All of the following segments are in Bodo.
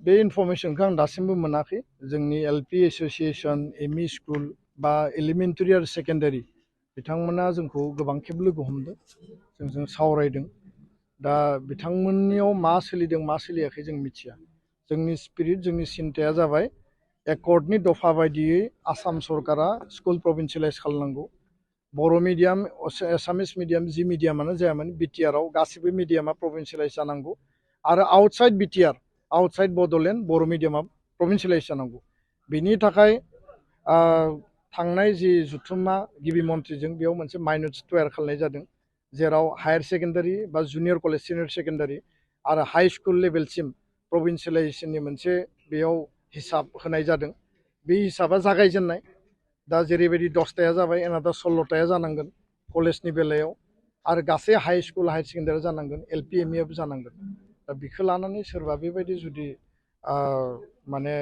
बे इनफरमेशनखौ आं दासिमबो मोनाखै जोंनि एलपि एसोसिएशन एमइ स्कुल बा एलिमेन्टारि आरो सेकेन्डारि बिथांमोना जोंखौ गोबां खेब लोगो हमदों जोंजों सावरायदों दा बिथांमोननियाव मा सोलिदों मा सोलियाखै जों मिथिया जोंनि स्पिरिट जोंनि सिन्ताया जाबाय एकर्डनि दफा बायदियै आसाम सरकारा स्कुल प्रभिन्सियेलाइज खालामनांगौ बर' मिडियाम एसामिस मिडियाम जि मिडियामानो जायामोन बिटिआरआव गासिबो मिडियामा प्रभिन्सियेलाइज जानांगौ आरो आउटसाइड बिटिआर आउटसाइड बड'लेण्ड बर' मिडियामा प्रभिन्सियेलाइज जानांगौ बिनि थाखाय थांनाय जि जुथुमा गिबि मन्थ्रिजों बेयाव मोनसे माइनर्स तयार खालामनाय जादों जेराव हायार सेकेन्डारि बा जुनियर कलेज सिनियर सेकेन्डारि आरो हाई स्कुल लेभेलसिम प्रभिन्सियेलाइजेसननि मोनसे बेयाव हिसाब होनाय जादों बे हिसाबा जागायजेननाय दा जेरैबायदि 10टाया जाबाय एनादार 16टाया जानांगोन कलेजनि बेलायाव आरो गासै हाई स्कुल हायार सेकेन्डारि जानांगोन एलपि एमइआबो जानांगोन दा बेखौ लानानै सोरबा बेबायदि जुदि माने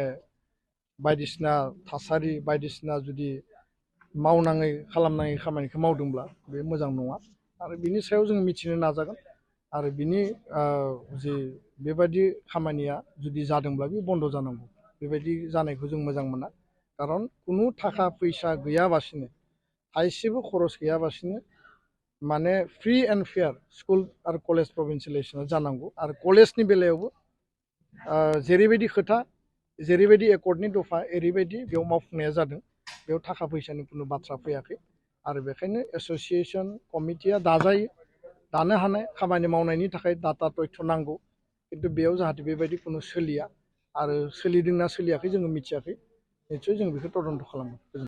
बायदिसिना थासारि बायदिसिना जुदि मावनाङै खालामनाङै खामानिखौ मावदोंब्ला बे मोजां नङा आरो बिनि सायाव जों मिथिनो नाजागोन आरो बिनि जि बेबायदि खामानिया जुदि जादोंब्ला बे बन्द जानांगौ बेबायदि जानायखौ जों मोजां मोना खारन कुनु थाखा फैसा गैयाबासिनो थाइसेबो खरस गैयाबासिनो माने फ्रि एन्ड फेयार स्कुल आरो कलेज प्रभिन्सियेलाइजेसना जानांगौ आरो कलेजनि बेलायावबो जेरैबायदि खोथा जेरैबायदि एकर्डनि दफा ओरैबायदि बेयाव मावफुंनाया जादों बेयाव थाखा फैसानि कुनु बाथ्रा फैयाखै आरो बेखायनो एसोसिएशन कमिटिया दाजायो दानो हानाय खामानि मावनायनि थाखाय डाटा तथ्य नांगौ खिन्थु बेयाव जाहाथे बेबायदि कुनु सोलिया आरो सोलिदोंना सोलियाखै जोङो मिथियाखै निस्सय जों बेखौ तदन्त खालामगोन।